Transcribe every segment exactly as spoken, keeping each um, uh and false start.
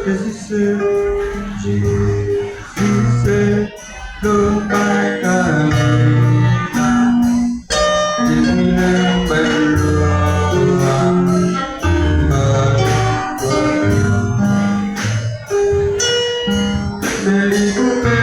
Jezi se, Jezi se, dlo pa ka vin la. Depi lè m wè dlo a, m pa vle kwè. Men li koupe.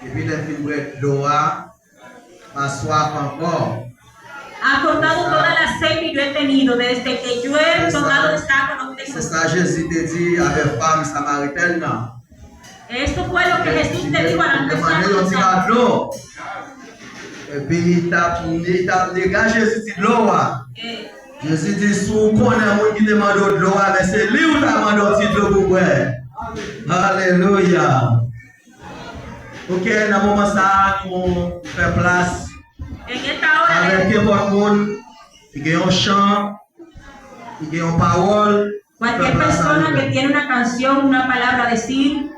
Epi lè m fin bwè dlo a, m pa swaf ankò. Ha cortado toda la sed que yo he tenido desde que yo he tomado esta agua, no tengo. Se sa Jezi te di avèk fanm samaritèn nan. Esto fue lo que Jesús le dijo a la mujer samaritana. Li te mande yon ti kado. Epi li t ap, li t ap nega Jezi ti dlo a. Eh. Jezi di, si w konnen moun ki te mande w dlo a, men se li ou ta mande yon ti dlo pou bwè. Alelouya. Ok, nan moman sa a, nou fè plas avèk nenpòt moun ki gen yon chan, ki gen yon pawòl, fè plas avèk nou. Cualquier persona que tiene una canción, una palabra decir.